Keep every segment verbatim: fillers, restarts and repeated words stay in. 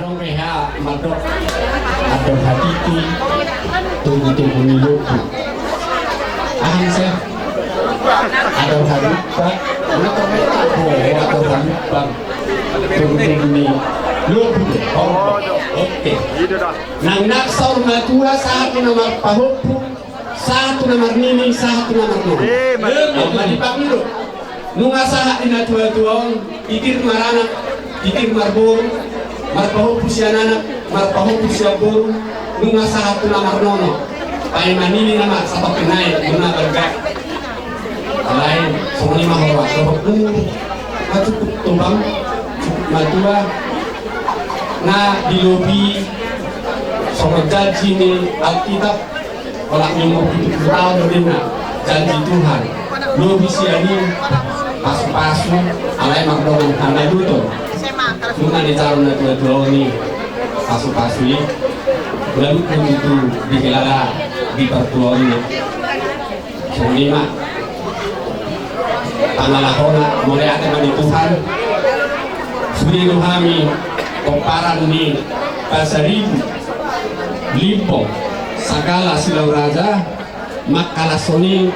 Reha mandok adong hatiti, tunggu-tunggu ni lombu. Aha ni se? Adong hadumpang. Adong hadumpang. Tunggu-tunggu ni lombu. Oh, oke. Nang nang saur matua sahat tu na marpahompu. Sahat tu na marnini, sahat tu na marnono. Eh, mantap. Au ma dipangido. Nunga sahat di natuatua on, titir maranak, titir marboru, marpahompu sian anak, marpahompu sian boru, nunga sahat tu na marnono. Paima nini nama sahat tu na i, nunga balga. Alai, songon i ma horas, dohot umur, na cukup tumbang, cukup matua, na dilobi, songon janji ni Alkitab, Olat ni umur pitu pulu taon do ninna, janji Tuhan. Lobi sian i, pasu-pasu, alai mardongan hamaluton. Nunga dijalo natuatua on i, pasu-pasu i. Lalu begitu dihilala di partua on i. Songon i ma. Pangalahona, mauliate ma di Tuhan. Sude do hami pomparan ni Pasaribu, Limbong, Sagala, Silauraja, mangkalashon i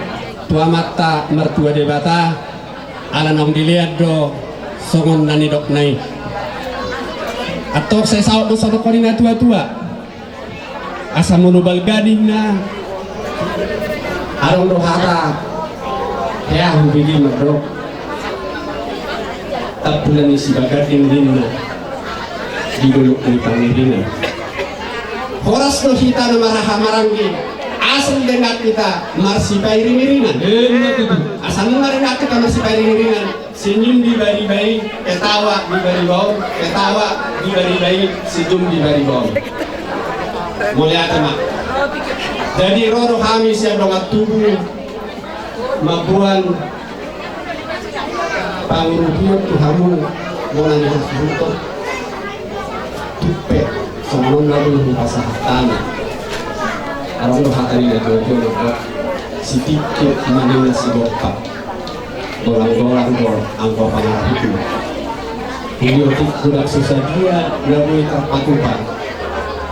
tu Amanta Martua Debata, ala naung dilean do songon na nidokna i. Antong sai saut ma songon i natuatua. Asa molo balga ninna, adong do hata hea hubege mandok, tampulan ni Sibaganding ninna, di dolok ni Panirinan. Horas do hita na marhaha maranggi, asal denggan hita marsipairing-iringan. Asa nunga denggan hita marsipairing-iringan, senyum di bariba i, ketawa di bariba on, ketawa di bariba i, senyum di bariba on. Mauliate ma. Jadi ro do hami sian dongan tubu mamboan pangurupion tu hamu bona ni hasuhuton. Tumpe songon on na boi hupasahat hami. Adong do hata ni natuatua mandok, sitingkir ma ninna sigompa. Golang-golang do anggo pangarahutna. Di otik godang so sadia na boi tarpatupa.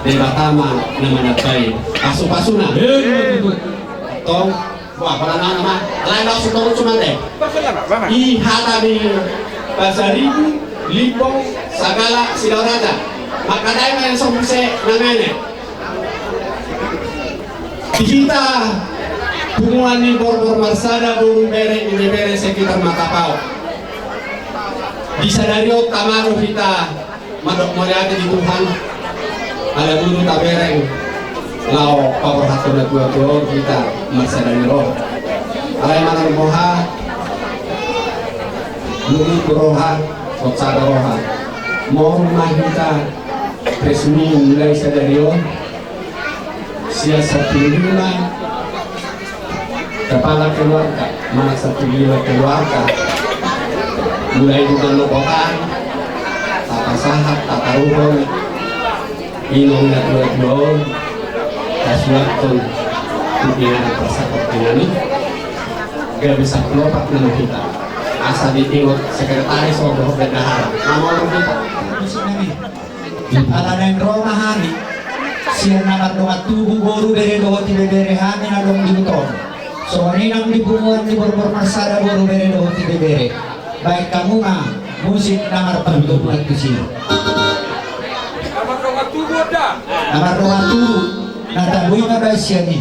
Debata ma na manambai pasu-pasuna. Antong, wah, pala nama. Alai langsung turun cuma deh. I hata ni Pasaribu, Limbong, Sagala, Silauraja. Mangkadai ma yang sombuse nangane. Di hita punguan ni Borbor Marsada, boru, bere, ibebere sekitar Matapaon. Di sadari on tama do hita mandok mauliate di Tuhan. Ala bulu tabereng laho paborhathon natuatua on hita marsada ni roha. Alai manang boha, bulu roha, sotsada roha. Mohon ma hita resmi mulai sadari on. Sian sampulu lima kepala keluarga, manang sampulu lima keluarga, mulai di manopotan, tapasahat, tataruhon, inong natuatua on, tasuathon tu inganan parsakot inganan i, gabe sampulu opat nama hita. Asa diingot sekretaris on dohot bendahara. Nama on hita. Ala naeng ro ma hami sian na mardongan tubu, boru, bere dohot ibebere hami na adong di huta on. Songon i nang di punguan ni Borbor Marsada, boru, bere dohot ibebere. Baen hamu ma musik na marpantubuan tusi. Na mardongan tubu, na taboi ma baen sian i.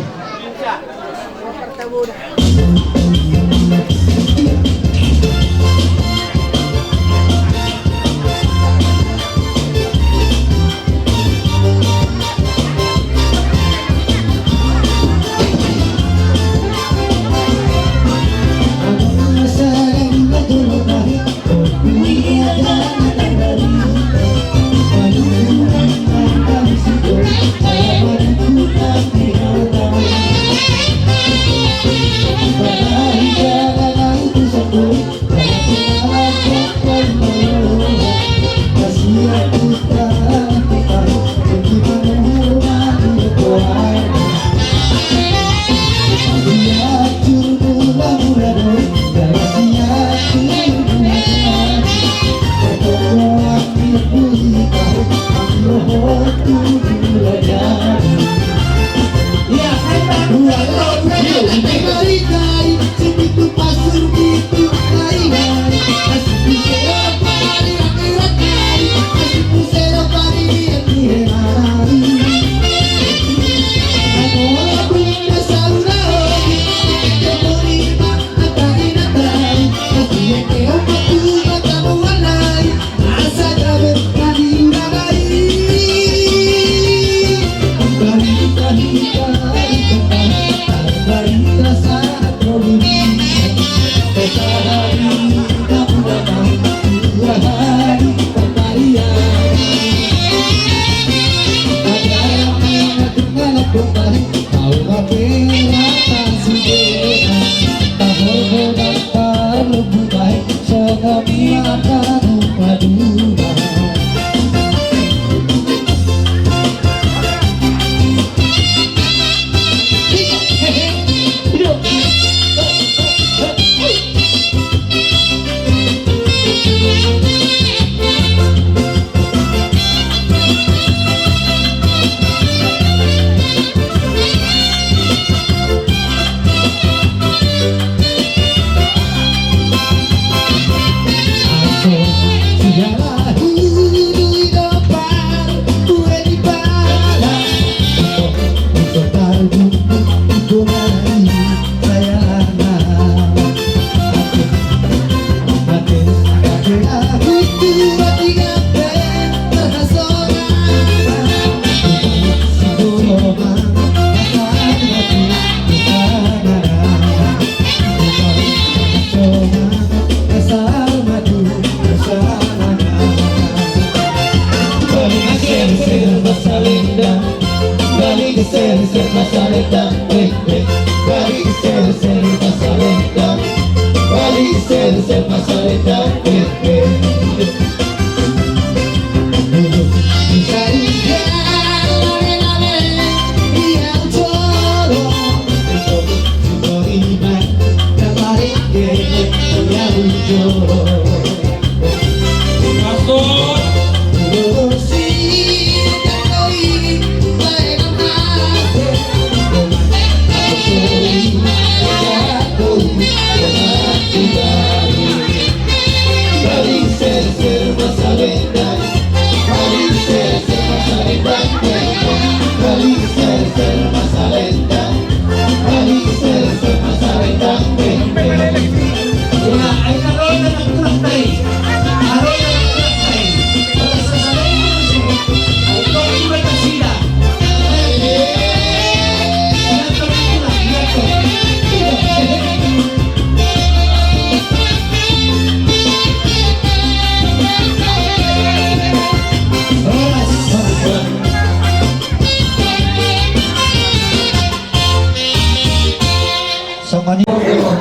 Songon i.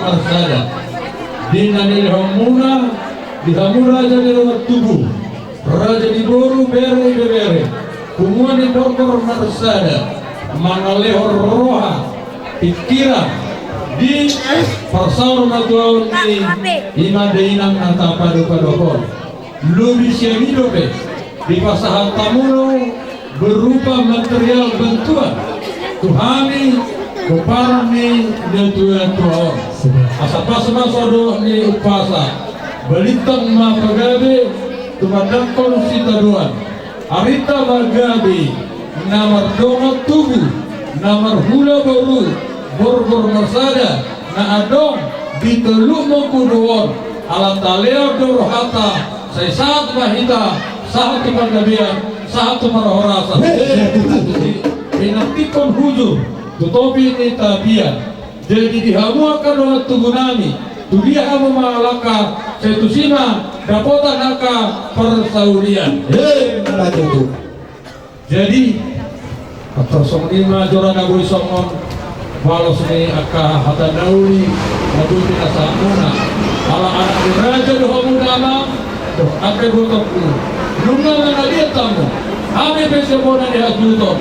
Marsada. Di na nilehonmuna, di hamu raja ni dongan tubu, raja ni boru, bere, ibebere, punguan ni Borgor Marsada, mangalehon roha, pikiran, di parsaurmatuaon ni i ma dainang na tapadopadophon. Lobi sian i dope dipasahat hamu berupa material bantuan tu hami pomparan ni natuatua on. Asa pas ma sogot ni umpasa, balintang ma pagabe tumandangkon sitadoan. Arinta ma gabe na mardongan tubu, na marhula boru, Borgor Marsada, na adong di Teluk Mengkudu on, ala talehon do rohanta, sai sahat ma hita sahat tu panggabean, sahat tu parhorasan. Pinantikkon hujur tu topi ni tapian. Jadi di hamu angka dongan tubu nami, tu dia hamu mangalangka, sai tusi ma dapotan angka parsaulian. He, marajo tu. Jadi, asa songon i ma jora na boi songon balos ni angka hata na uli na boi pinasahatmuna. Ala anak ni raja do hamu damang, dohot angka ibotongku. Nunga mangaliat hamu, hami pe sian bona ni hasuhuton,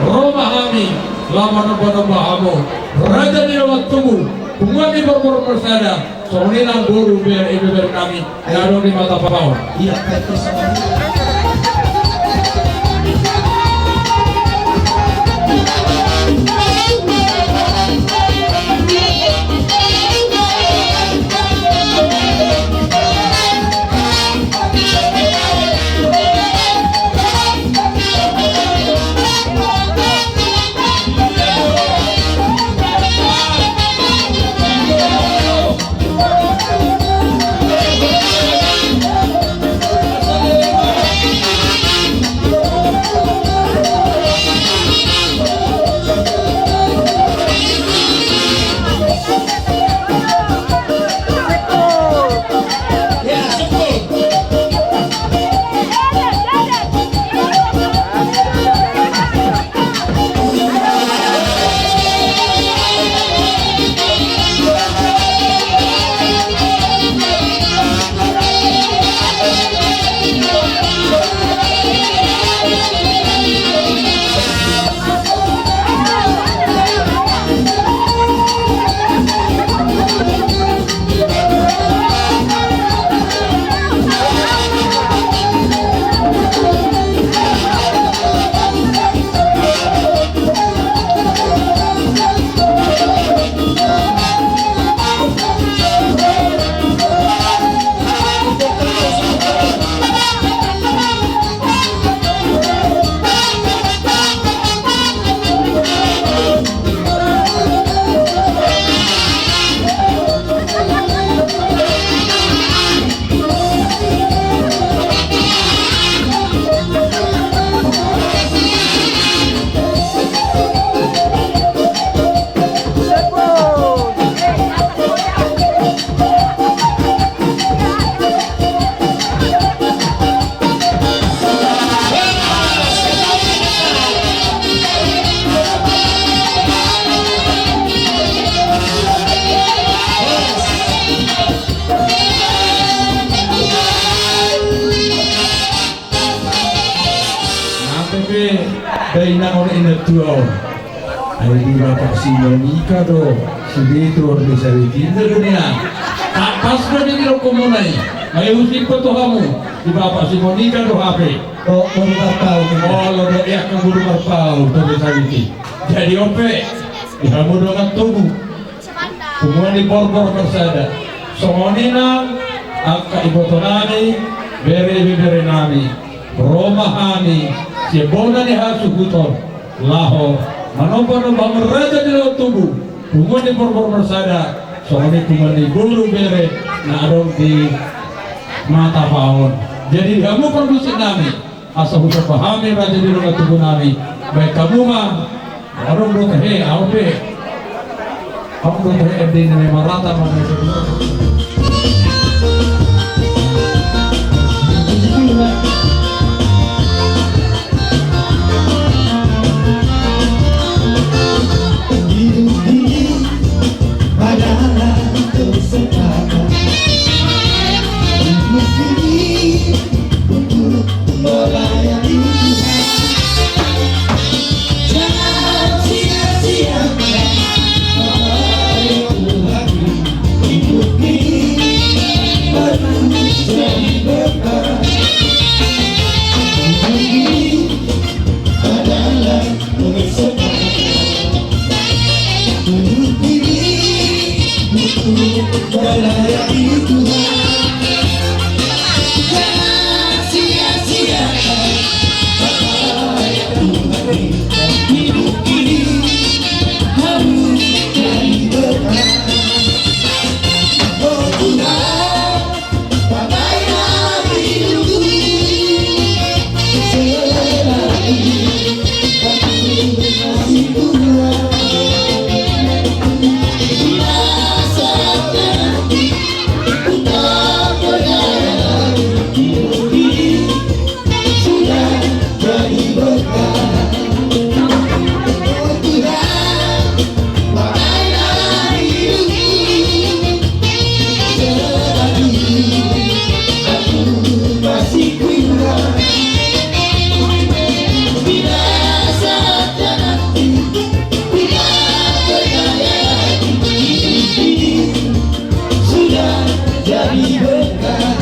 ro ma hami laho manombanomba hamu. Raja ni dongan tubu, punguan ni Borgor Marsada, songon i nang boru, bere, ibebere nami. Ia, adong di mata paon. Ia, baik, terus. Dainang on, inantua on. Ai di bapak si Monika do, si Betu on, di Saritinda do nian. Pas do di didok komuna i. Ai husip tu hamu, di bapak si Monika do hape. Oh, baru marpaung. Oh, lo do ia ke guru marpaung, tapi Sariti. Jadi on pe, di hamu dongan tubu. Punguan ni Borbor Persada. Songon i nang angka iboto nami, bere ibebere nami. Ro ma hami sian bona ni hasuhuton laho manomba-nomba hamu raja ni dongan tubu, punguan ni Borbor Persada, songon i punguan ni boru bere na adong di Matapang on. Jadi di hamu parmusik nami, asa husomba hami raja ni dongan tubu nami, baen hamu ma. Adong do tahe, ahu pe. Ahu do tahe, ende ni marata ma. Hidup ini adalah kesempatan untuk melayani Tuhan. Jangan sia-siakan apa yang Tuhan beri. Hidup ini baru jadi berkat. Hidup ini adalah kesempatan untuk diri, untuk melayani Tuhan. Jangan sia-siakan apa yang Tuhan berikan. Hidup ini harus jadi berkat. Oh Tuhan, Sudah jadi berkat.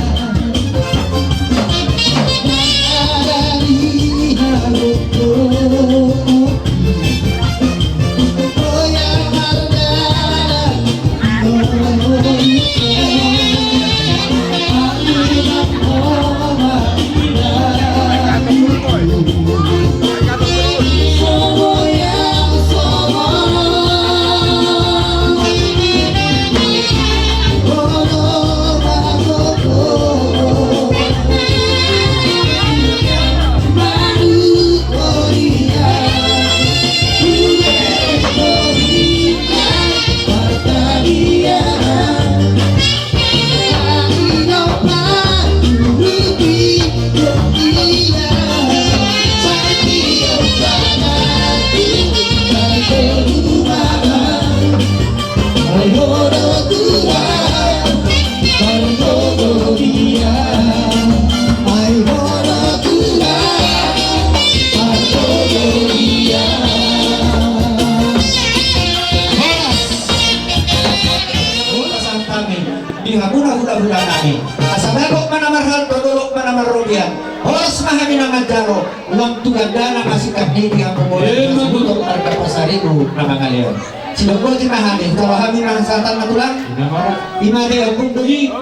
Di hamuna hulahula nami, asa dapot ma na marhalto, dolok ma na marrobean, horas ma hami na manjalo. Ulang tu gandana ma singkat ni di hamu molo. Ima tutu. Arga pasaribu na mangaleon. Sidok boti ma hami, talo hami ma sahatan na tulang. Ima tutu. Ima de ompung do i.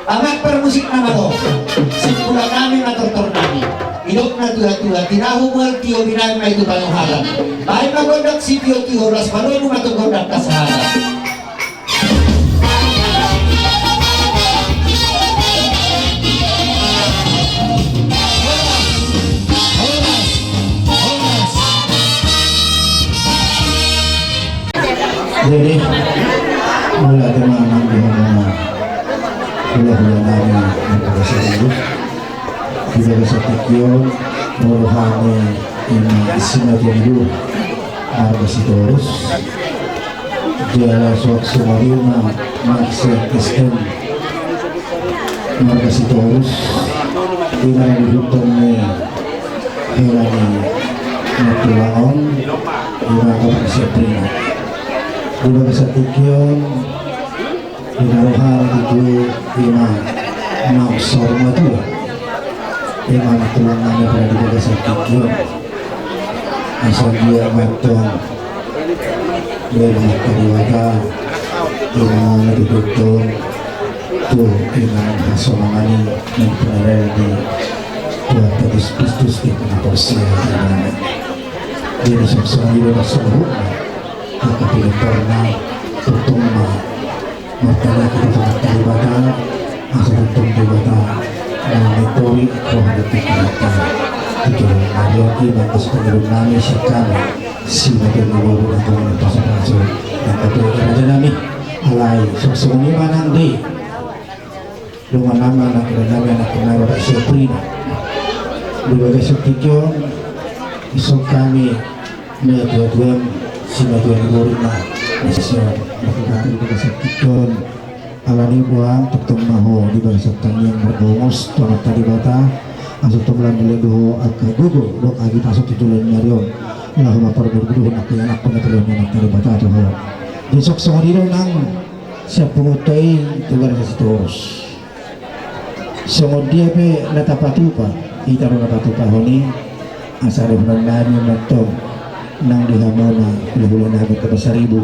Amak parmusik na malo. Simpula nami ma tortor nami. Idok na tua-tua, tinahu mual tio binai ma i tu panguhalan. Baen ma gondang sitio-tio, las malobu ma tu gondang kasahalan. Jadi, mauliate ma di hamuna hulahula nami na marga Sitorus. Di bagasan tingki on, molo hami ima isi na tondu marga Sitorus. Jala suang sumarina maksian Kristen marga Sitorus. Ima na dihuthon ni hela ni Di bagasan tingki on, di na roha na tutu, ima na saur matua, ima na tulang nami pala di bagasan tingki on. Asa dia mantong dari mata dewata, ima na tutu tu ima na hasonangan i, na pinarel di Tuhan Kristus di panaporsia di mana. Jadi sama-sama di bagasan tingki on. Angka pinantikhon na tongtong ma martangiang hita tu Debata, asa tongtong Debata mangitori roha ni hita. Di joloan ari on, i ma angka sipangidoan nami sian hami, sian hami na tutu, na tutu, na tutu, raja nami. Alai songon i ma nang di dongan nami, anak dongan nami, anak dongan nami, anak dongan nami, anak dongan nami. Di bagasan tingki on, dison hami na tuatua, simatua ni boru ma. Dison, di bagasan tingki on, alani boan tongtong ma ho di bagasan tangiang marbongos tu Amanta Debata, asa tongtong lambilan do ho angka gogo dohot hahipason tu joloan ni ari on, laho mamparmudumuduhon angka ianakhon na pinarel ni Amanta Debata tu ho. Dison songon i do nang sian punguanta i, Toga Sitorus. Songon dia pe na tapatupa, hita do na patupahon i, asa dohonon nami mantong nang di hamuna hulahula nami angka Pasaribu,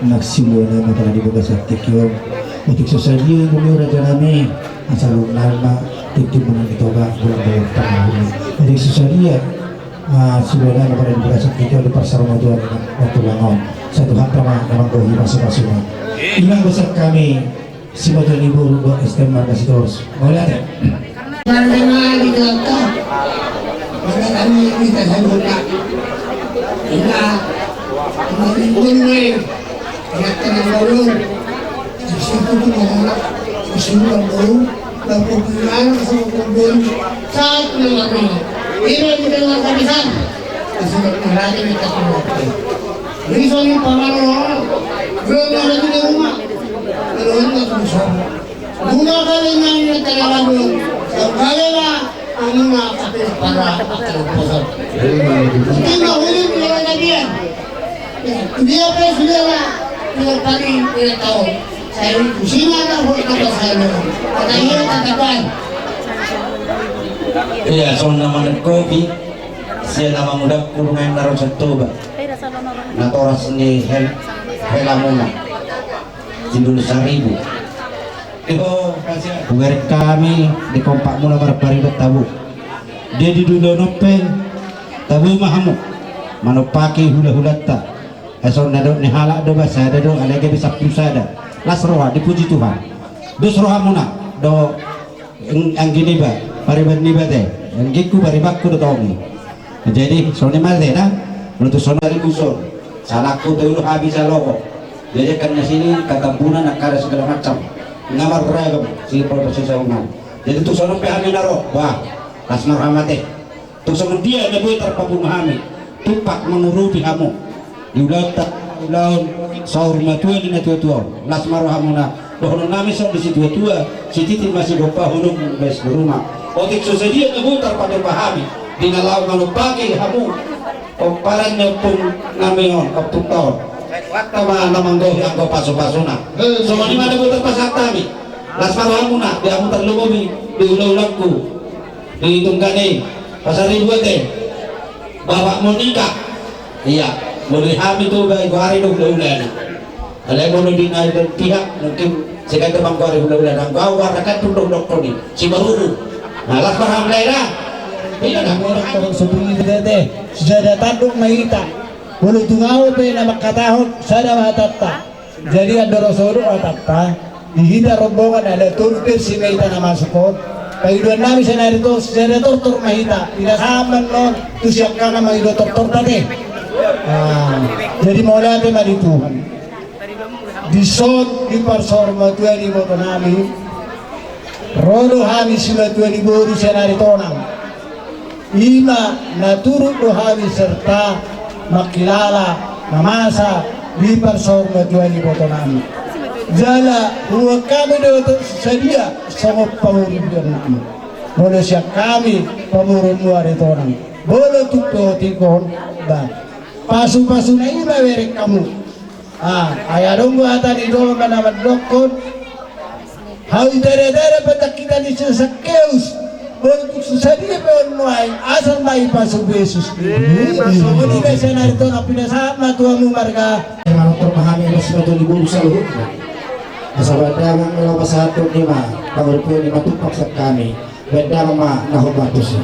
nang siboan nami pala di bagasan tingki on. Otik so sadia i, raja nami, asa dohonon nami ma, tintin ma nang di Toga, bolon-bolon parngoluon. Otik so sadia siboan nami pala di bagasan tingki on, di parsaurmatuaon na tulang on. Sai Tuhanta ma na manggohi pasupasuna. I ma anggo sian hami, simatua ni boru dohot S T M Marga Sitorus. Mauliate. Marga na di Jakarta. Marga kami di Jakarta. Ina, ina di Bombay. Ina kena boru. Di situ tu mama. Di situ boru. Lalu boru. Saat mama. Ina di Jakarta. Di situ lagi di Jakarta. Jadi soalnya paman orang. Belum ada di rumah. Belum ada di rumah. Guna kali nang na tangalabu, saugale ma, amuna, tapi para, para poso. Tinggal hulu di dalam tabian. Ya, dia pe sudah lah, dia pagi, dia tahu. Saya itu sini ada buat apa saya. Kata dia, kata kan. Iya, songon na mangan kopi. Sian na mangudangku nunga na ro Setoba. Natoras ni hel-, helamuna. Sindul Saribu. Hubereng hami di kompakmuna marpariban tabo. Dia di dudon on pe tabo ma hamu manumpaki hulahulanta. Asa on na dok ni halak do ba sada do, alai gabe sampulu sada. Las roha, dipuji Tuhan. Dos rohamuna do. Eng-, anggi niba, pariban niba te, anggingku paribanku do tong i. Jadi songon i ma te da. Molo tung songon i, Saribu son, salangku tu ulu hami saloho. Jadi kan na sini katambunan, angkara segala macam. Nga marragam si polda si saungan. Jadi tung songon pe hami na ro, bah, las ma roham ate. Tung songon dia na boi tarpabunu hami, tumpak mangurupi hamu di ulaonta, ulaon saur matua ni natuatua on. Las ma rohamuna, dohonon nami songon di situatua: Sititi ma sigompa, holong ma siboruma. Otik so sadia na boi tarpatupa hami di na laho manumpaki hamu pomparan ni ompung nami on, ompungta on, sai Tuhanta ma na manggohi anggo pasupasuna. Songon i ma na boi tarpasahat hami. Las ma rohamuna, di hamu tarlumobi di ulaulangku di tungkan i, Pasaribu ate, Bapak Monika. Iya, molo di hami tu ba goari do hulahulana. Alai molo di na pihak mungkin singkat tu manggoari hulahulana. Anggo au goarna kan tu dohononku i, Simaruru. Nah, las ma roham da. Iya, na molo tong sopung i te, sisada tandok ma hita. Molo tung au pe na mangkatahon, sada ma hatanta. Jadi andorang so do hatanta, di hita rombongan ada tolu versi ma hita na masuk on. Pangidoan nami saonari, tung sada tortor ma hita, di na sahat ma on tu siangkangan mangido tortorta te. Nah, jadi mauliate ma di Tuhan. Dison di parsaurmatuaon ni iboto nami, ro do hami simatua ni boru saonari tonang. I ma na turut do hami serta mangkilala na masa di parsaurmatuaon ni iboto nami. Jala huboan hami do sadia songon pangurupionmu. Molo sian hami pamoruonmu ari tonang, molo tung pe otik on, ba, pasupasuna i ma hubereng hamu. Ah, ai adong do hata ni dongan na mandokkon: Hau i tere-tere pe tangkitan ni si Sakeus, boi tung so sadia pe on nuaeng, asal ma i pasu Jesus. Songon i do sian ari on, pinasahat ma tu hamu marga. Manonton ma hami, masima tu di bulu saluhutna. Asa baen damang laho pasahathon i ma pangaripeon i ma tumpak sian hami. Baen damang ma na hombar tusi.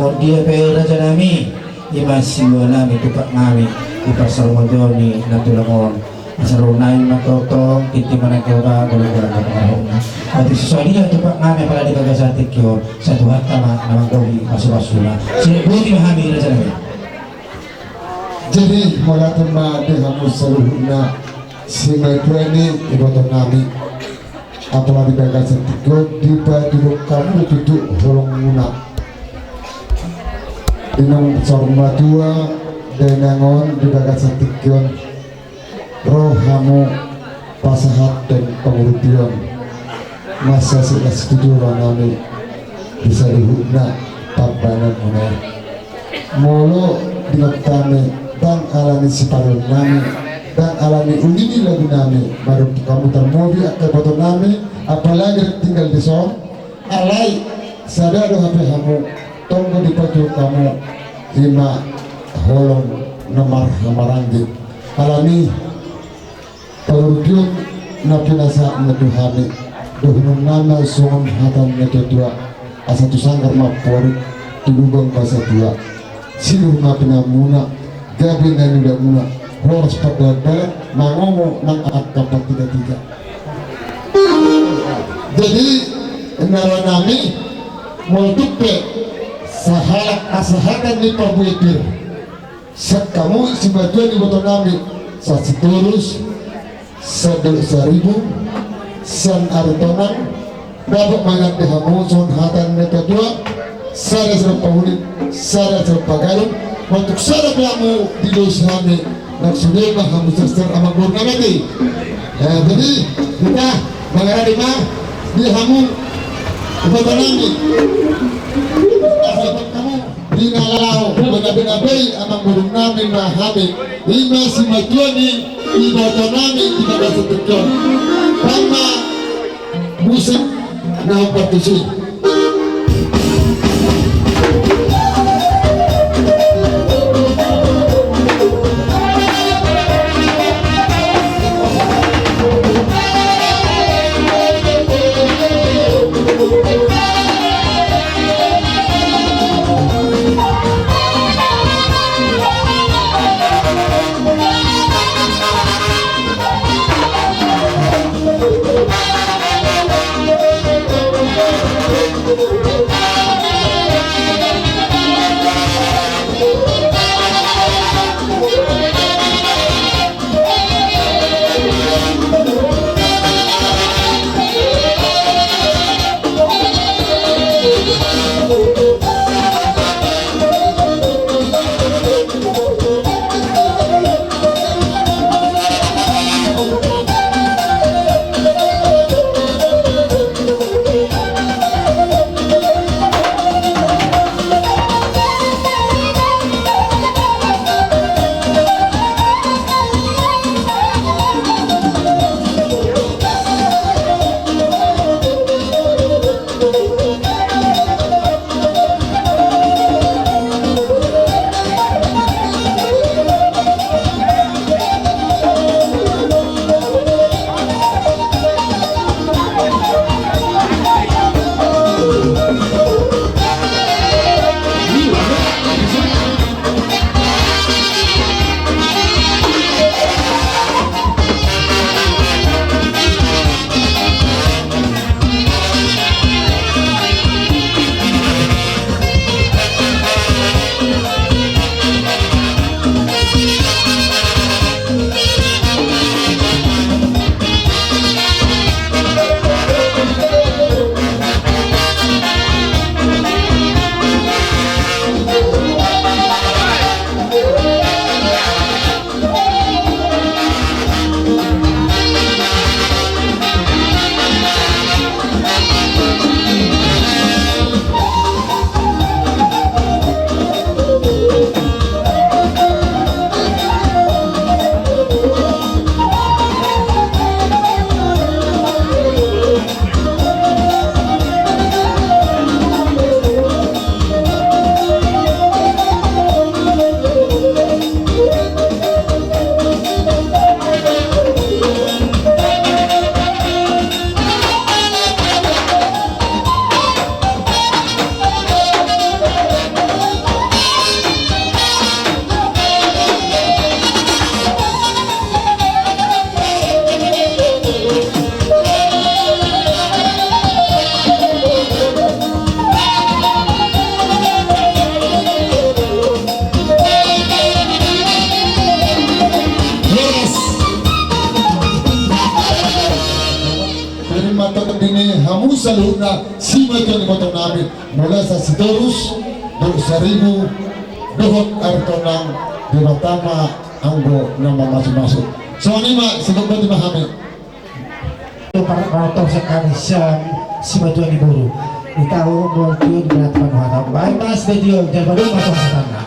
Dia pe raja nami, ima siboan nami, tupak nami, di parsarumatuaon ni na tulang on. Asa ro nai ma tongtong, tintin ma nangkin, ba golong-golong ma pangarahutna. Atik so sadia tupak nami, apala di bagasan tingki on, sai Tuhanta ma na manggohi pasu-pasuna. Sai boti ma hami raja nami. Jadi mauliate ma di hamu saluhutna simatua ni iboto nami. Apala di bagasan tingki on dipatuduhon hamu do tutu holongmuna. Inong saur matua dainang on di bagasan tingki on ro hamu pasahathon pangurupion. Mansai las situtu roha nami di saluhutna pambahenanmuna i. Molo diingot hami, ndang ala ni sipareon nami, ndang ala ni uli ni lagu nami, marhite hamu tarlumobi angka iboto nami, apalagi tinggal dison, alai sada do hape hamu, tong do dipatuduhon hamu, ima holong na marhahamaranggi. Alani i, pangurupion na pinasahatna tu hami, dohononnami songon hata ni natuatua, asa tu sanggar ma amporik, tu lubang ma satua. Sinur ma pinamuna, gabe na niulamuna, horas pardalandalan, mangomo nang angka partigatiga. Jadi, inna roha nami, molo tung pe sahalak hasahatan ni parbue pir, sian hamu simatua ni iboto nami, sian Sitorus, sian Dolok Saribu, sian Aritonang, dapot ma inna di hamu songon hata ni natuatua, sada sirumpa huli, sada sirumpa gadung, molo tung sada pe hamu didosi hami, nang sude ma hamu serser amangboru nami. Eh, jadi, hita mangarade ma di hamu iboto nami. Dapot hamu. Di na laho mangabengabei amangboru nami ma hami, ima simatua ni iboto nami di bagasan tingki on. Baen ma musik na hombar tusi. Hamu saluhutna simatua ni iboto nami, mulai sian Sitorus dohot Saribu dohot Aritonang, Debata ma anggo na mamasumasu. Songon i ma, singkop boti ma hami. Para, para tor sekali sian simatua ni boru. Ita mau tuan berat panuhatan. Baik, Mas Bedio, jangan lupa panuhatan.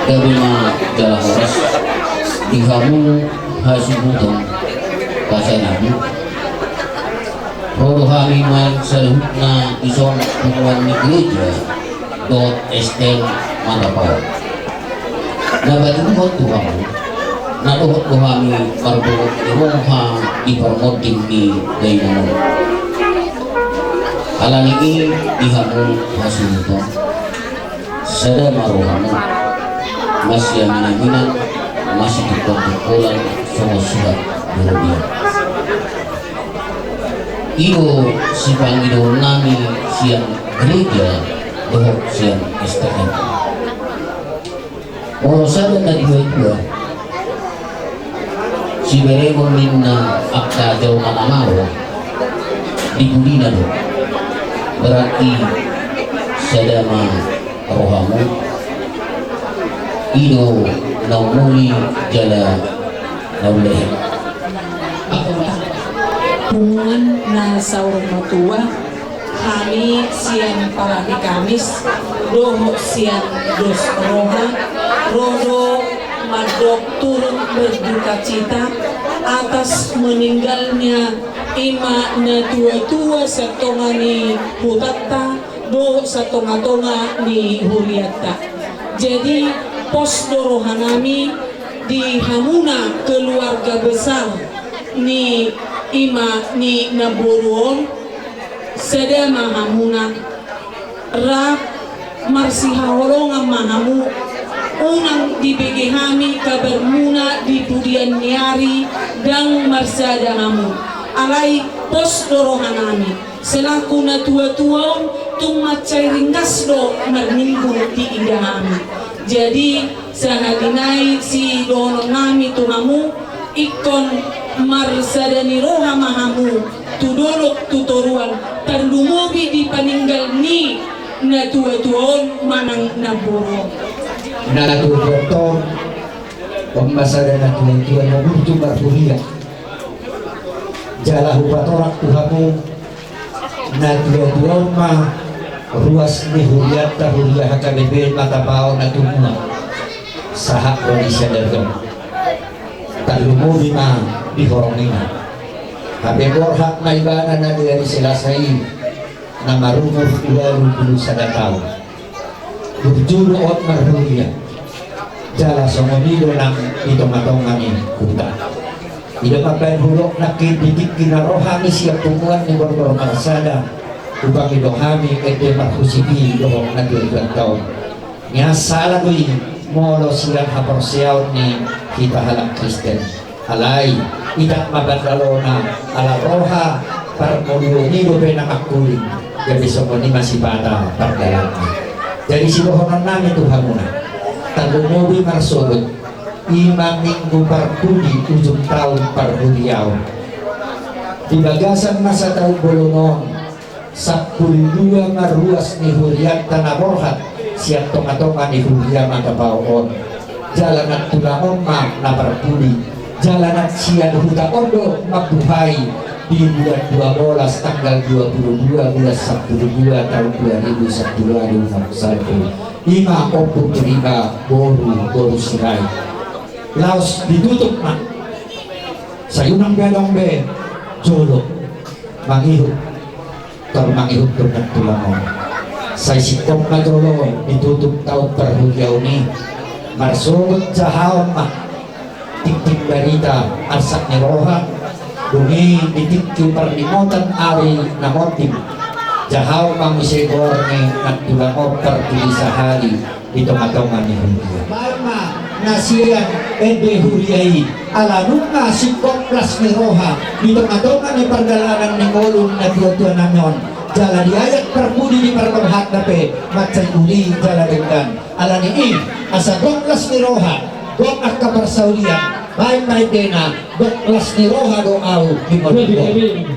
Gabe ma jala horas di hamu hasuhuton pasanami. Ro do hami ma saluhutna dison punguan ni gereja dohot S T M Matapaon. Na batu dohot tu hamu, na dohot do hami marbongot ni roha di parmonding ni dainang on. Alani i di hamu hasuhuton, sada ma rohamu, masiaminaminan, masitungkoltungkolan, songon suhat di robean. I do sipangidoon nami sian gereja dohot sian S T M. Molo sada na tuatua siberengon ninna angka jolma na malo, di pudina do? Berarti sada ma rohamu, i do na umuli jala na ulehe. Punguan na saur matua, hami sian Parapi Kamis dohot sian dos roha ro do mandok turut berdukacita atas meninggalnya i ma na tuatua sian tonga ni hutanta dohot sian tongatonga ni hurianta. Jadi, pos do rohanami di hamuna keluarga besar ni i ma ni namboru on, sada ma hamuna, rap marsihaholongan ma hamu, unang dibege hami kabarmuna di pudian ni ari, ndang marsada hamu. Alai pos do rohanami, selaku na tuatua on, tung mansai ringgas do marminggu diida hami. Jadi, sahali nai sidohononnami tu hamu, ingkon marsada ni roha ma hamu tu dolok tu toruan, tarlumobi di paninggal ni na tuatua on manang namboru on. Na tuatua on, on ma sada na tuatua na burju marhuria. Jala hupatorang tu hamu, na tuatua on ma Ruas ni hurianta, huria H K B P Matapaon Natumua, sahat ro di sadarion. Tarlumobi ma di horong i na hape borhat ma ibana na di ari Selasa i, na marumur ualu pulu sada taon. Burju do on marhuria, jala songon i do nang di tongatonga ni huta. I do mambahen hudok nangkin di tingki na ro hami sian punguan ni Borgor Marsada, hupangido hami ende marhusipi dohot na tuatua on. Nian sala do i molo sian haporseaon ni hita halak Kristen. Alai, idak ma bandalona, ala roha parmuluon i dope na mangkuling, gabe songon i ma sipata pardalanna. Jadi sidohonon nami tu hamuna, tarlumobi marsogot, i ma minggu parpudi ujung taon parhuriaon. Di bagasan masa taon bolon on, sampulu dua ma ruas ni hurianta na borhat sian tongatonga ni huria Matapaon on. Jala nang tulang on ma na parpudi. Jala nang sian huta on do mambuhai di bulan dua bolas tanggal dua pulu dua bulan sampulu dua taon dua ribu sampulu ualu na salpu. I ma Ompu Puriba boru, boru Sirait. Laos ditutup ma. Sai unang be adong be jolo mangihut. Tor mangihut tu nang tulang on. Sai singkop ma jolo ditutup taon parhuriaon i. Marsogot jahaon ma tingting barita arsak ni roha. Dung i di tingki parningotan ari na monding, jahaon ma muse goar ni nang tulang on parpudi sahali di tongatonga ni huria. Baen ma na sian ende huria i, ala nunga singkop las ni roha di tongatonga ni pardalanan ni ngolu ni na tuatua nami on. Jala diajak parpudi di parborhatna pe mansai uli jala denggan. Alani i, asa gok las ni roha, gok angka parsaulian, baen ma endena, gok las ni roha do au di ngolungku.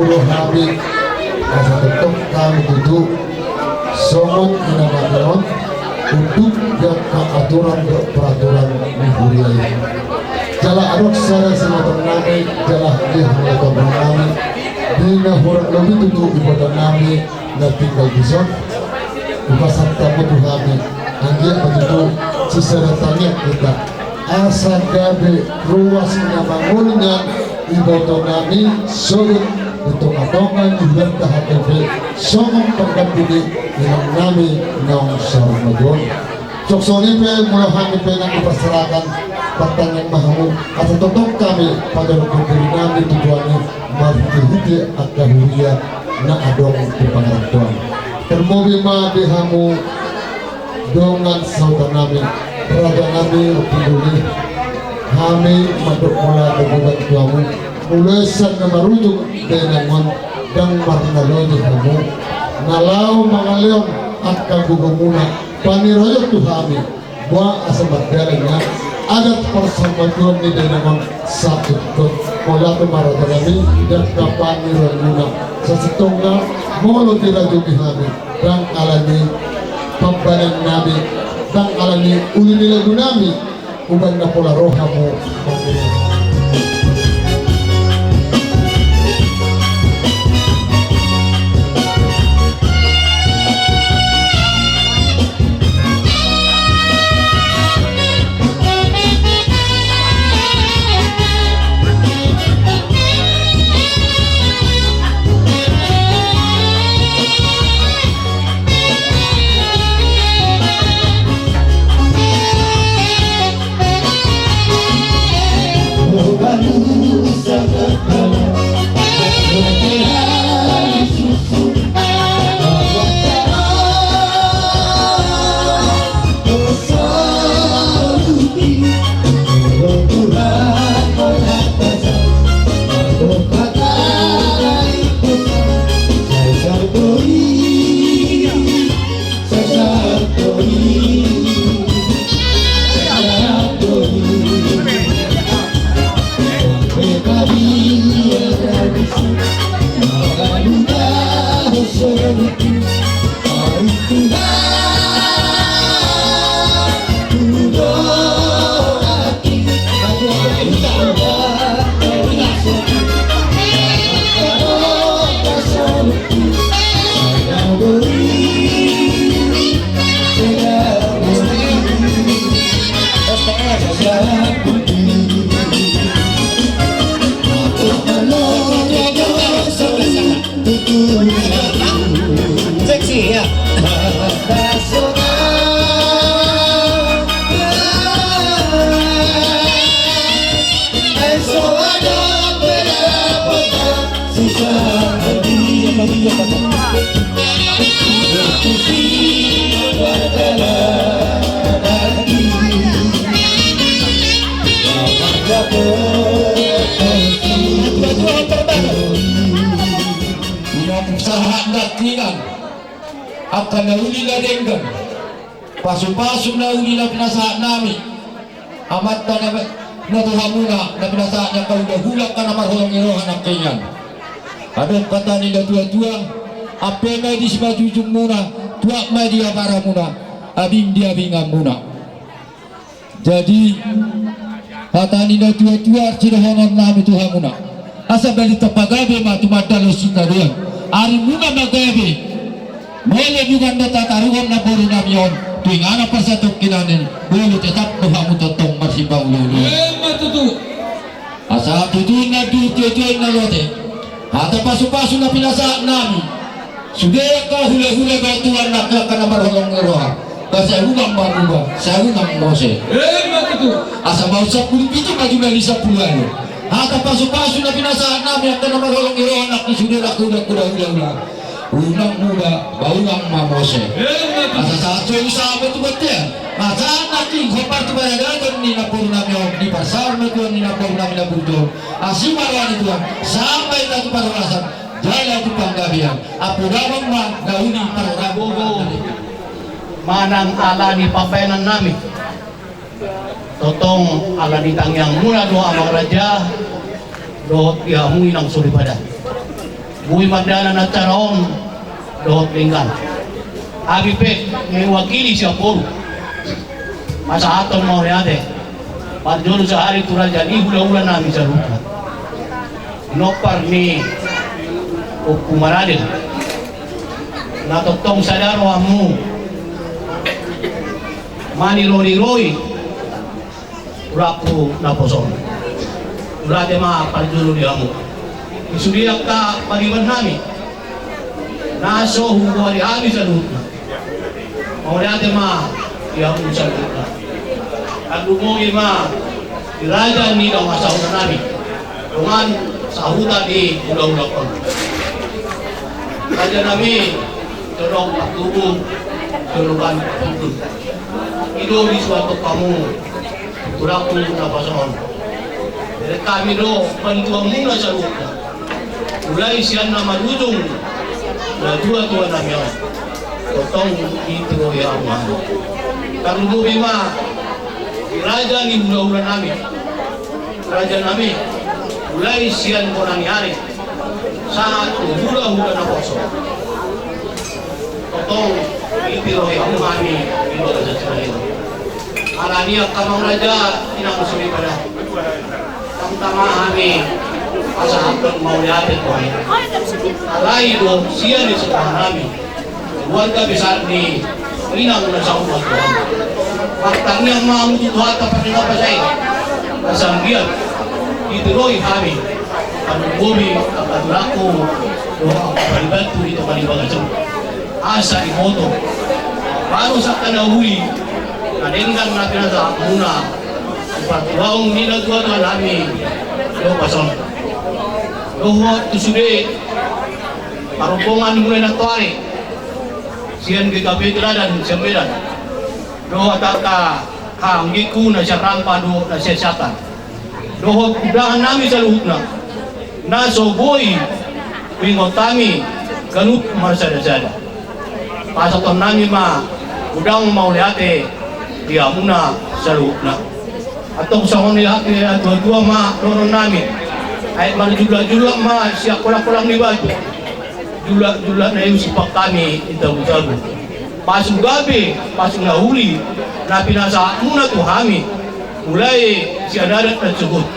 Rohami, asa tongtong hami tutu songon inanami on, unduk di angka aturan dohot peraturan ni huria i. Jala adong sada sibotonami, jala di hami tonggonnami, di na hurang lobi tutu ibotonami na tinggal dison, hupasahat hamu tu hami, anggiat ma tutu sisada tangiang hita. Asa gabe ruas na mangolu nian ibotonami sogot di tongatonga ni huria H K P songon pangganti ni inangnami naung saur matua on. Songon i pe molo hami pe nang dipasahat partangiangan ma hamu, asa tongtong hami pajalo dirinami tu Tuhan i marhitehite angka huria na adong di pangarantoan. Tarlobi ma di hamu dongan sahutanami, rajanami, ompung doli, hami mandok mauliate ma tu hamu. Molo sian na marujung dainang on, ndang marnaloja hamu na laho mangalehon angka gogomuna, paniroi tu hami, boha asa mardalan nian adat parsaurmatuaon ni dainang on. Sasintongna molo tu rajanami, ndang pangidoanmuna, sasintongna molo dirajumi hami, ndang alani pambahenannami, ndang alani uli ni lagunami, umbahen na pola ro hamu mangido. Seksi, ya. Pinasahat nangkinan angka na uli na denggan, pasupasu na uli na pinasahat nami. Amanta na, na tu hamuna, na pinasahat ni angka hulahula, angka na marholong ni roha nangkiningan. Adong hata ni natuatua: Ampe ma di simanjujungmuna, tuat ma di abaramuna, abing di abinganmuna. Jadi, hata ni natuatua sidohonon nami tu hamuna: Asa balintang pagabe ma tumandangkon sitadoan. Arimuna ma gabe. Molo bukan do tataruhon namboru nami on tu inganan parsatongkinan i, molo tetap do hamu tongtong marsimbang uluulu. Emma tutu. Asa tutu na dua tuatua i na lote, hata pasupasu na pinasahat nami. Sude angka hulahula dohot tulang nangkin angka na marholong ni roha, ba sai unang mamuba, sai unang mose. Emma tutu. Asa bahen sampulu pitu ma jumadi sampulu ualu. Hata pasupasu na pinasahat nami angka na marholong ni roha nangkin sude angka hulahula, hulahula, unang muba, ba unang mamose. Emma tutu. Asa sahat solu sahat ma tu bontean. Asa nangkin hombar tu paradaton ni namboru nami on, di parsaurmatuaon ni namboru nami na burju on, asi ma roha ni Tuhan, sampe hita tu parhorasan jala tu panggabean. Ampu damang ma na uli parhorasan. Manang ala ni pambahenan nami, tongtong ala ni tangiangmuna do amang raja dohot di hamu inang soripada. Boi mardalan acara on dohot denggan. Hami pe mewakili sian boru pasahathon mauliate parjolo sahali tu raja ni hulahula nami saluhutna, pinompar ni Ompu Maradel, na tongtong sada rohamu maniroiroi tulangku naposo on. Mauliate ma parjolo di hamu. Di sude angka pariban nami na so huboan hami saluhutna, mauliate ma di hamu saluhutna. Tarlumobi ma di raja ni dongan sahuta nami, dongan sahuta ni hulahula on. Raja nami, so adong partubu, so adong partubu. I do disuathon hamu tulangku naposo on. Jadi hami do bantuanmuna saluhutna, mulai sian na marujung natuatua nami on. Tongtong ditiroi hamu. Tarlumobi ma raja ni hulahula nami, raja nami, mulai sian bona ni ari sahat tu hulahula naposo. Tongtong ditiroi hamu hami di bagasan sadari on. Alani i, angka amang raja, inang soripada, tama hami pasahathon mauliate tu hamu. Alai do sian ni sahuta nami, keluarga besar ni inang na saur matua. Martangiang ma hamu tu Tuhanta pardenggan basa i, asa anggiat ditiroi hami, tarlumobi angka tulangku dohot angka paribanku di tonga ni bagasan on, asa diboto baru sangkana uli na denggan na pinasahatmuna tu partuaon ni natuatua nami. Dohot pason dohot tu sude parrombongan mulai nantoari sian G K P Teladan sian Medan, dohot angka haha anggingku na sian Rampa dohot na sian Siantar, dohot undangan nami saluhutna na so boi huingot hami ganup marsadasada. Pasahaton nami ma godang mauliate di hamuna saluhutna. Antong songon i hami natuatua ma dohonon nami, ai marjulakjulak ma sian kolangkolang ni batu, julakjulak na i husimpan hami di tabutabu. Pasu gabe, pasu na uli na pinasahatmuna tu hami, mulai sian adat na sogot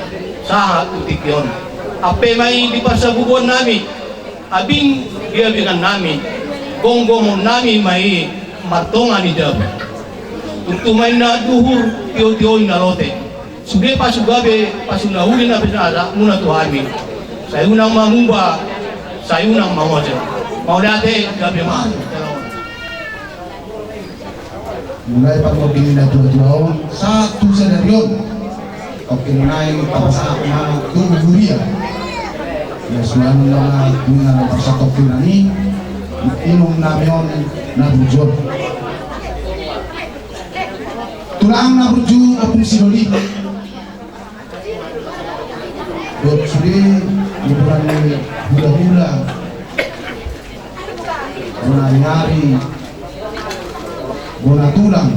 sahat tu tingki on. Ampe ma i di parsabubuan nami, abing di abingan nami, gomgoman nami ma i martonga ni jabu. Tung tu ma inna duhur, tiotio inna lote. Sude pasu gabe, pasu na uli na pinasahatmuna tu hami, sai unang ma muba, sai unang ma mose. Mauliate, gabe ma. Mulai parmonding ni natuatua on sahat tu sadari on, tongkin nai tapasahat ma tu huria. Ia suan ma guna na parsatongkinan i, inum nami on na burju on. Tulang na burju, Ompung Sidoli. Dohot sude di bona ni hulahula, bona ni ari, bona tulang,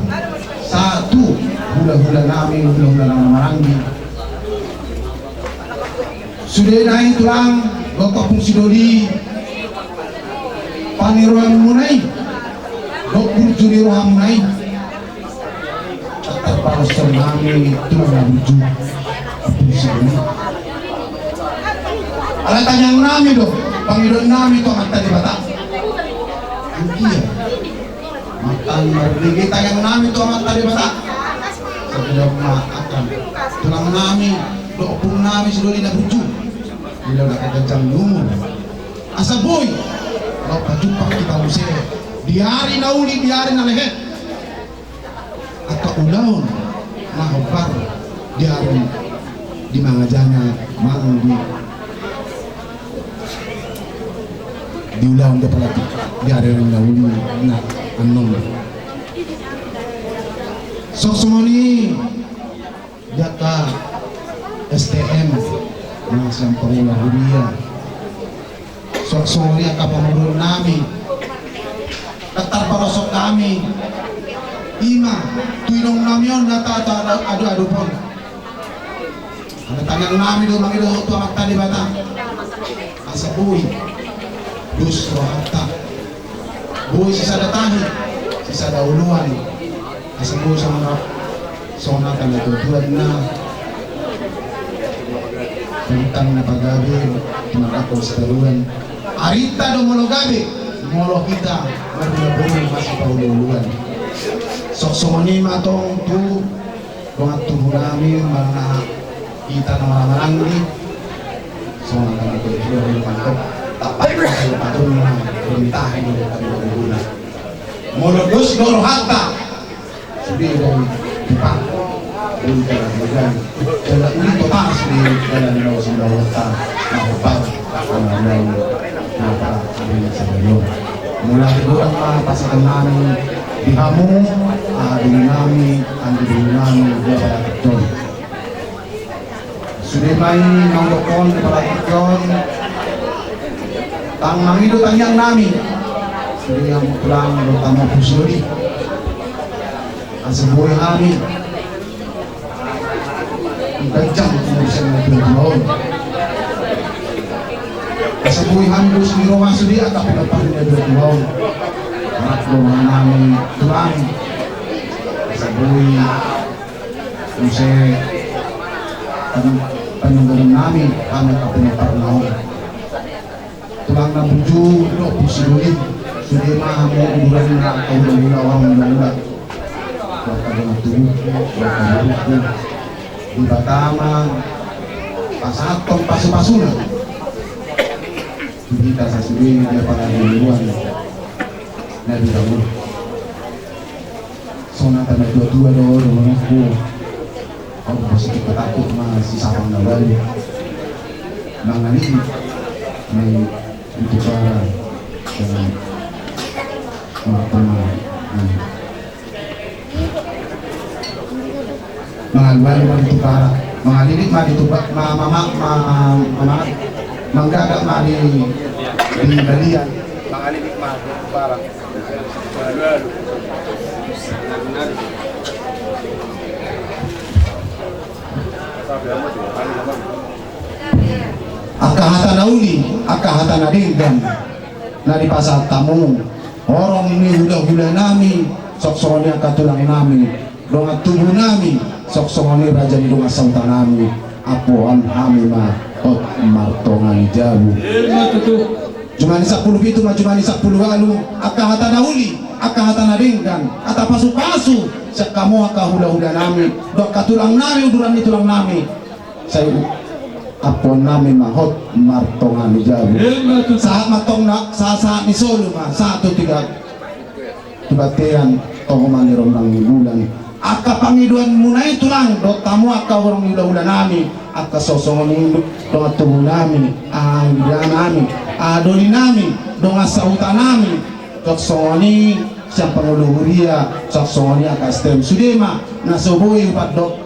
sahat tu hulahula nami, hulahula na maranggi. Sude nai tulang, dohot Ompung Sidoli, paniroanmuna i dohot burju ni rohamuna i. Tarpaloshon nami tulang na burju, Ompung Sidoli. Ala tangiang nami do, pangidoan nami tu Amanta Debata. Anggia. Matan marbege tangiang nami tu Amanta Debata. Sabidang ma akan tulang nami dohot ompung nami Sidoli na burju. Bila na kaganjang ni umur. Asa boi laho pajumpang hita muse di ari na uli, di ari na lehet. Angka ulaon na hombar di ari di mangajana mangan di, di ulaon di apalagi di ari na uli na annon. Songon i di angka S T M na sian pangula huria. Songon i angka pamoruon nami, na tarpaloshon nami, ima tu inong nami on na taadopon. Ala tangiang nami do mangido tu Amanta Debata asa boi Dos rohanta. Boi sisada tahi, sisada oloan. Asa boi songon na, songon na hata ni natuatua na. Tentang na pagabe, tentang sitaruan. Arinta do molo gabe, molo hita marhula boru masipaolooloan. Songon i ma tong tu dongan tubu nami, manang hita na marhahamaranggi. Songon na hata ni natuatua do mantong. Tapaik ma patungna, rintahi do hami do guna. Molo dos do rohanta. Sude do i, di pangko, di jalan-jalan. Jala uli total sude jalan ni laos ni laota. Na hobar, na laos, na pala, na sabayon. Mula di godang ma pasahaton nami di hamu, aha doli nami, anggi doli nami, di apala tong. Sude ma i naung dokkon di apala tong. Tang mangido tangiang nami. Sude hamu tulang dohot hamu Pusdoli. Asa boi hami. Ganjang umur sian na tuatua on. Asa boi hami dos ni roha sude angka pinompar ni na tuatua on. Rap do roha nami tulang. Asa boi muse pan-, panungkunan nami, hami angka pinompar na on. Tulang na burju dohot Pusdoli, sude ma hamu uduran na angka hulahula, angka hulahula. Angka dongan tubu, angka dongan tubu. Debata ma pasahathon pasupasuna. Di hita sasude di apala ni uluan. Na di hamu. Songon na hata ni natuatua do, dohononku. Ahu boi sitangkok ma sisapang na balu. Mangalili ma i di tupara. Mangalili ma i di tupara. Mangalili ma di tupara. Ma, ma, ma, ma, ma, manggaga ma di, di balian. Mangalili ma di tupara. Angka hata na uli, angka hata na denggan, na dipasahat hamu, horong ni hulahula nami, songon i angka tulang nami, dongan tubu nami, songon i raja ni dongan sahuta nami, ampuan hami ma hot martonga ni jabu. Jumadi sampulu pitu ma jumadi sampulu ualu, angka hata na uli, angka hata na denggan, hata pasupasu, sian hamu angka hulahula nami, dohot angka tulang nami, uduran ni tulang nami. Sai ampuan nami ma hot martonga ni jabu. Sahat ma tong na, sahat, sahat ni solu ma, sahat tu tiga. Tu bontean, toho ma ni rondang ni bulan. Angka pangidoanmuna i tulang, dohot hamu angka horong ni hulahula nami, angka songon i dongan tubu nami, anggi nami, doli nami, dongan sahuta nami, songon i sian pangulu huria, songon i angka S T M sude ma, na so boi hupandok.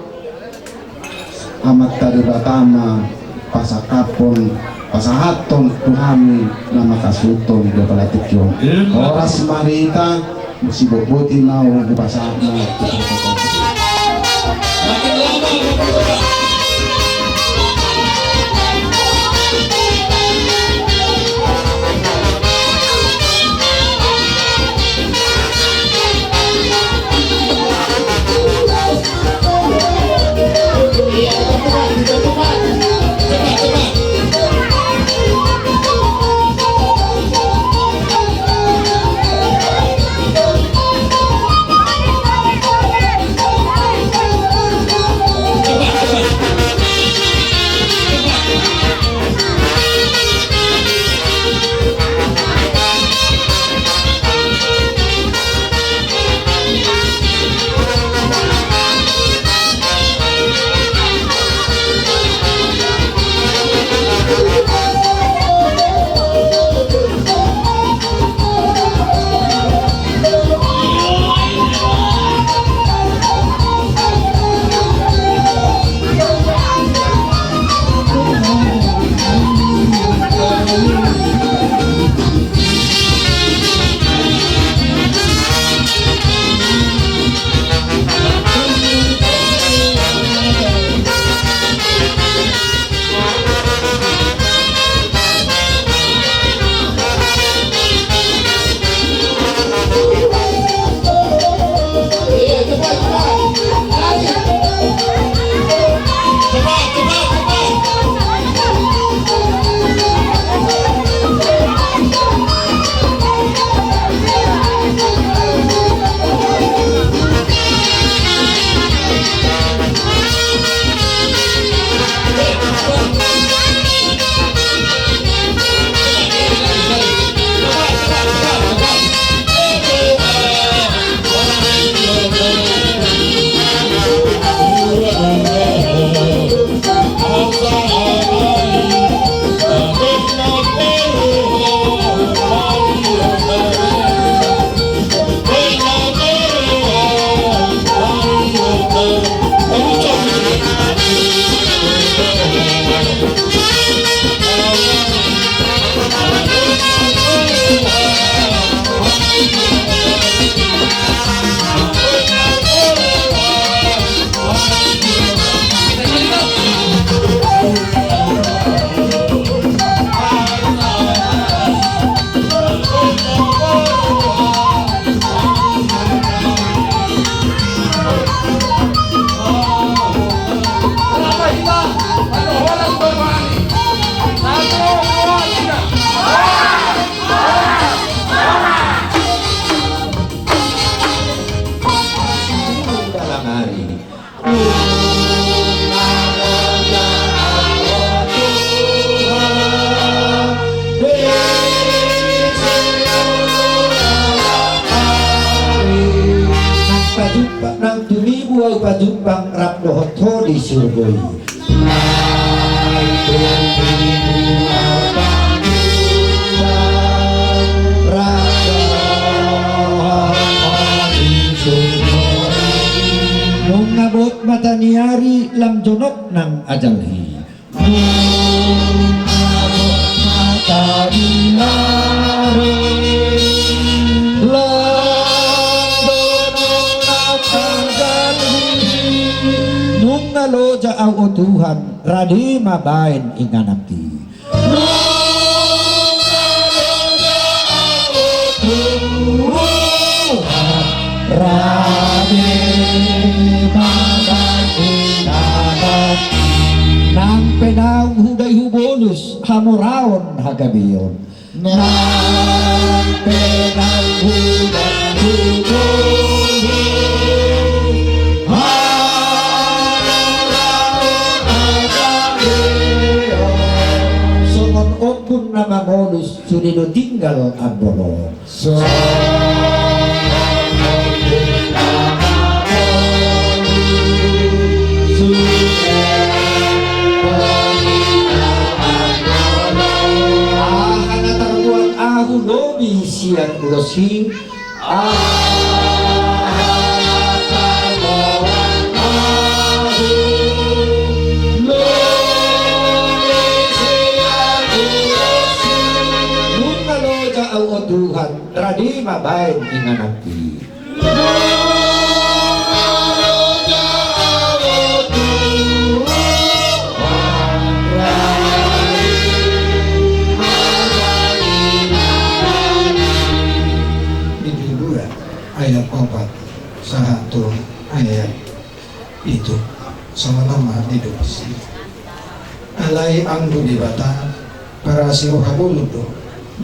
Amanta Debata ma pasangkaphon, pasahathon tu hami na mangkasuhuthon di apala tingki on. Horas ma di hita, sibotboti ma hupasahat ma. Tumibu ahu pajumpang rap dohot ho di surgo i. Nunga bot mata ni ari lam jonok nang ajal i. Nunga loja ahu o Tuhan, rade ma baen ingananki. Nang pe naung hudai hubolus hamoraon hagabeon. Nang pe naung hudai hubolus hamoraon hagabeon. Songon ombun na mamolus sude do tinggal ambolon. Aha na tarbuat ahu lobi sian ulos i. Aha na tarbuat ahu lobi sian ulos i. Nunga loja ahu o Tuhan, rade ma baen ingananki. Di Tubu ayat opat sahat tu ayat pitu. Sama-sama di Tubu. Alai Ahu Debata, parasi roha bolon do,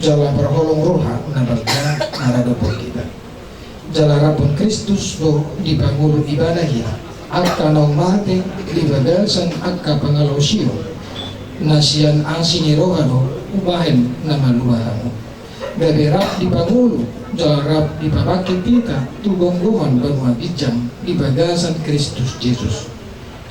jala parholong roha na balga na ra dophon hita. Jala raphon Kristus do dipangolu Ibana hita, angka naung mate di bagasan angka pangalaosion, na sian asi ni roha do umbahen na malua hamu. Gabe rap dipangolu jala rap dipabangkit hita tu gomgoman banua ginjang di bagasan Kristus Jesus.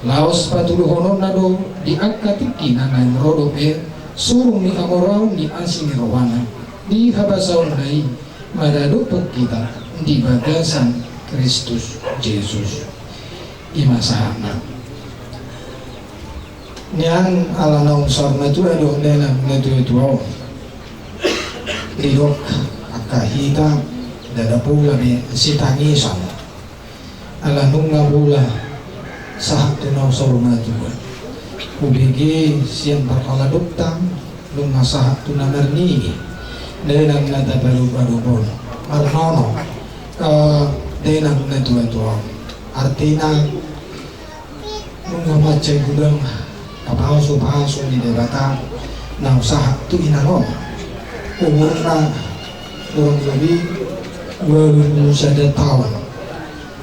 Laos patuduhononna do di angka tingki na naeng ro dope surung ni hamoraon ni asi ni rohana di habasaonna i maradophon hita di bagasan Kristus Jesus. I ma sahatna. Nian ala naung saur matua do dainang na tua-tua on. Didok angka hita ndada pola be sitangisan. Ala nunga pola sahat tu na saur matua. Hubege sian parhaladokta nunga sahat tu na marnini. Dainang na tapadopadophon. Marnono. Eh, dainang na tua-tua on. Artina nunga mansai godang pasu-pasu ni Debata naung sahat tu inang on. Umurna kurang lebih ualu pulu sada taon.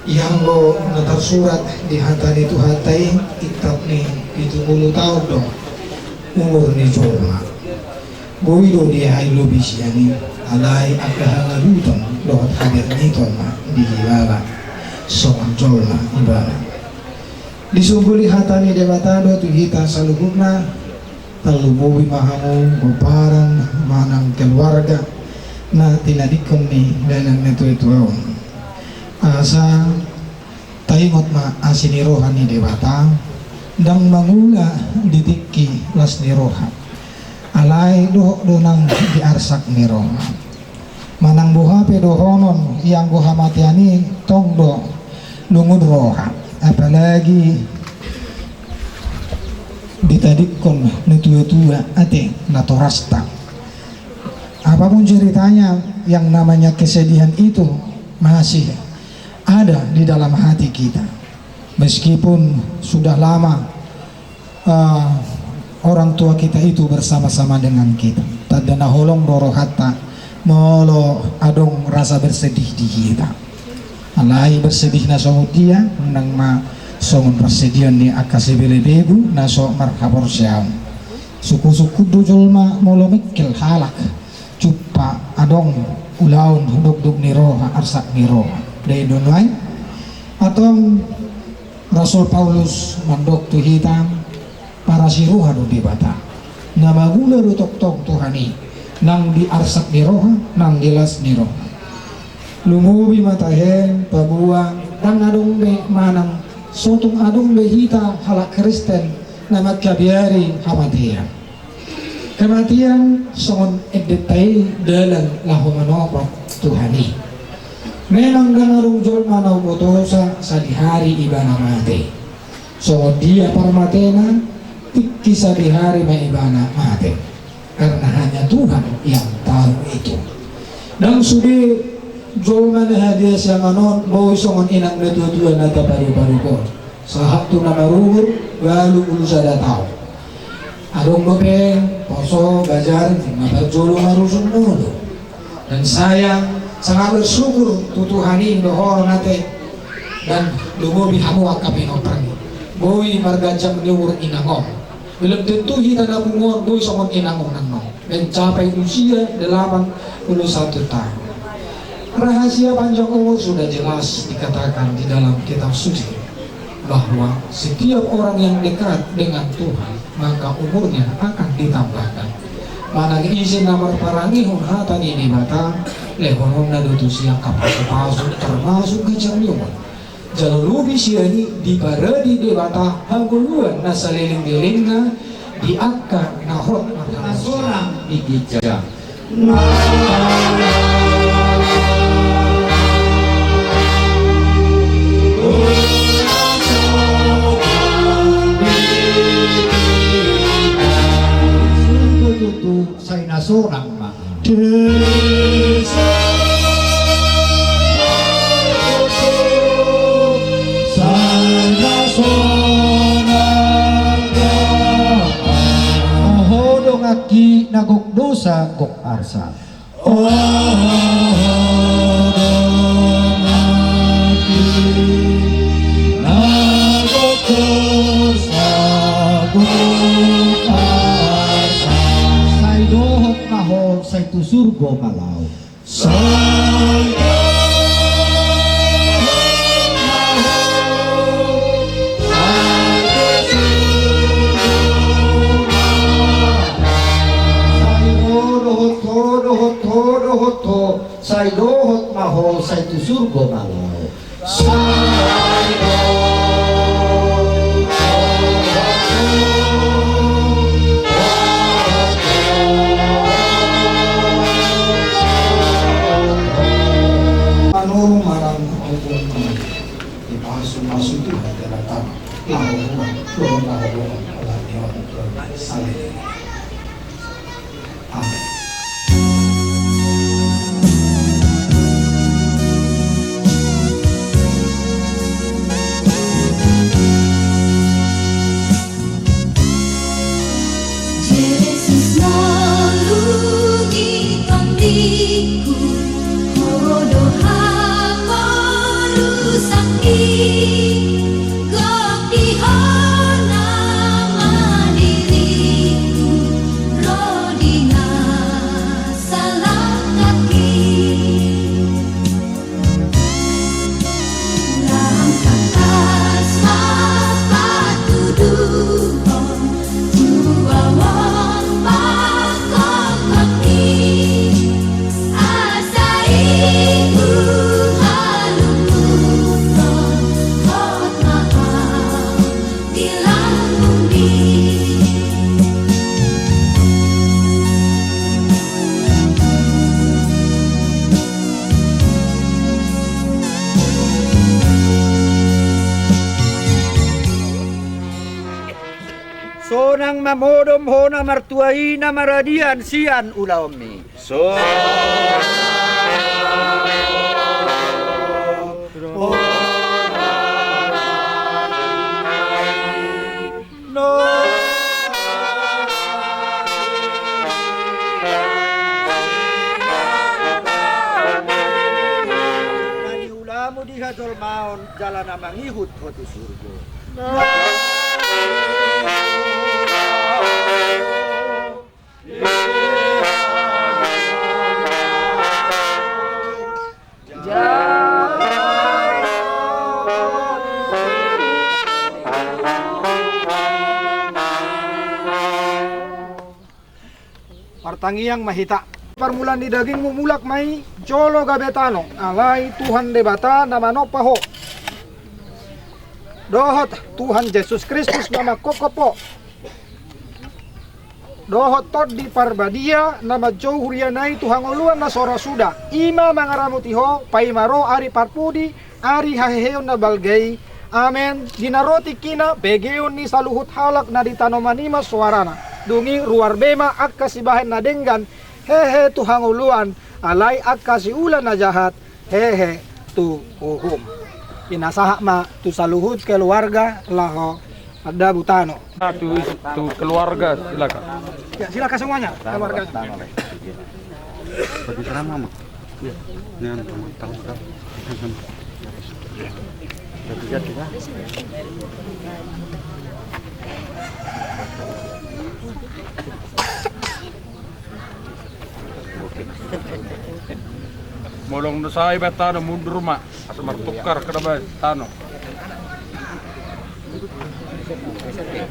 Ianggo na tarsurat di hata ni Tuhanta i, tangkas ni pitu pulu taon do umur ni jolma. Boi do dihahai lobi sian i, alai angka hangaluton dohot haberniton ma dihilala songon jolma ibana. Disungguli hata ni Debata do tu hita saluhutna, tarlumobi ma hamu pomparan manang keluarga na tinadingkon ni dainang na tua-tua on. Asa taingot ma asi ni roha ni Debata, ndang mangula di tingki las ni roha. Alai dohot do nang di arsak ni roha. Manang boha pe dohonon ianggo hamatean i tong do lungun roha. Apalagi ditadingkon na tua-tua ate natorasta. Apapun ceritanya, yang namanya kesedihan itu masih ada di dalam hati kita. Meskipun sudah lama, eh, orang tua kita itu bersama-sama dengan kita. Tanda na holong do rohanta molo adong rasa bersedih di hita. Alai bersedih na songon dia, unang ma songon parsedion ni angka sibelebegu na so marhaporseaon. Sungkun-sungkun do jolma molo mengkel halak jumpa adong ulaon dokdok ni roha, arsak ni roha. Dai do nuaeng. Antong Rasul Paulus mandok tu hita, parasi roha do Debata, na mangula do tongtong Tuhan i, nang di arsak ni roha, nang di las ni roha. Lumobi ma tahe paboa, ndang adong be manang so tung adong be hita halak Kristen na mangkabiari hamatean. Hamatean songon endenta i dalan laho manopot Tuhan i. Memang ndang adong jolma na umbotosa sadihari ibana mate. Songon dia parmatena, tingki sadihari ma ibana mate. Karena hanya Tuhan yang tahu itu. Ndang sude jolma na hadia sian on boi songon inang na tuatua na tapadupaduhon, sahat tu na marumur ualu pulu sada taon. Adong dope poso, gajar, na parjolo marusung molo. Dan sayang, sangat bersyukur tu Tuhan i do ho mate. Dan lumobi hamu angka pinompar i, boi marganjang ni umur inang on. Belum tentu hita na pungu on boi songon inang on annon, mencapai usia delapan puluh satu tahun. Rahasia panjang umur sudah jelas dikatakan di dalam kitab suci, bahwa setiap orang yang dekat dengan Tuhan, maka umurnya akan ditambahkan. Manang ise na marparangehon hata ni Debata, lehononna do tusi angka pasupasu, termasuk ganjang ni umur. Jala lobi sian i diparade Debata hangoluan na saleleng-lelengna di angka na hot marhasoran di ginjang. Sai na sonang ma. Sai na sonang ma. Oho donganki na gok dosa gok arsa. Oho donganki na gok dosa gok arsa. Sai dohot ma ho, sai tu surgo ma laho. Sai dohot ma ho, sai tu surgo ma laho. Sai dohot ho, dohot ho, dohot ho. Sai dohot ma ho, sai tu surgo ma laho. Sai dohot ho. Manurung manang ompung dipasupasu Tuhan, ternyata laho buat, laho buat, laho buat, saleleng. Amen. Jesus, molo di tondingku, ho do haporusakki, gok di ho nama diriku, ro di na salangkahki. Langkah las ma patuduhon, tuaon pangkongkongki, asa i huhalunguhon, hot ma au di lambungmi. Sonang ma modom ho na martua i na maradian sian ulaonmi. So. Na niulamu di hajolmaon jala na mangihut ho tu surgo. Tangiang ma hita. Parmulaan ni dagingmu mulak ma i jolo gabe tano, alai Tuhan Debata na manompa ho. Dohot Tuhan Jesus Kristus na mangkophop ho. Dohot Tondi Parbadia na manjou huriana i tu hangoluan na so ra suda. I ma mangaramoti ho, paima ro ari parpudi, ari haheheon na balga i. Amen. Di na ro tingkina, begeon ni saluhut halak na di tanoman i ma soarana. Dung i ruar be ma angka sibahen na denggan, hehe tu hangoluan, alai angka siula na jahat, hehe tu uhum. Pinasahat ma tu saluhut keluarga laho mandabu tano. Ah, tu, tu keluarga, silakan. Ya, silakan semuanya, keluarganya. Bagi ceramah, Mak. Iya. Ini anu, Mak, tahu, tahu. Jatuh, jatuh, ya. Molo na sae bahen tano, mundur ma, asa martukar, kena bahen tano.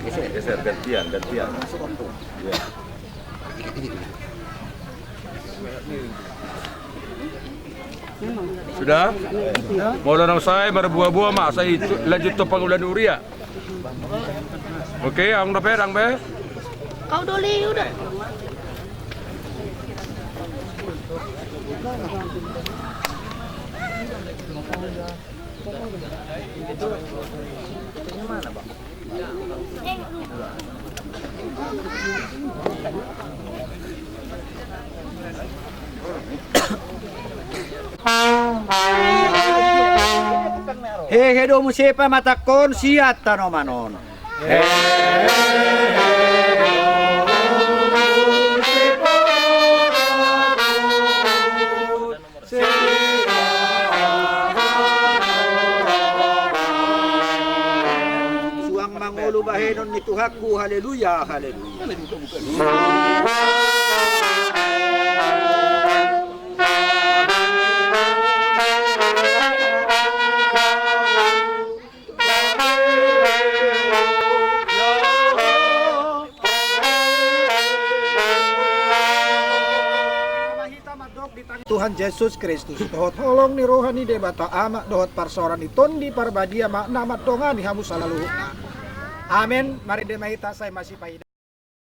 Geser, geser, gantian, gantian. Iya. Sudah? Molo na sae, marboa-boa ma, asa i lanjut tu pangula ni huria. Oke, adong dope, adong be? Kau doli, udah. Hehe do muse pamatangkon sian tanoman on. Suang mangolu bahenon ni Tuhanku, haleluya, haleluya. Tuhan Jesus Kristus, dohot holong ni roha ni Debata Ama, dohot parsaoran ni Tondi Parbadia ma na mandongani hamu saluhutna. Amen. Marende ma hita sai masipaida.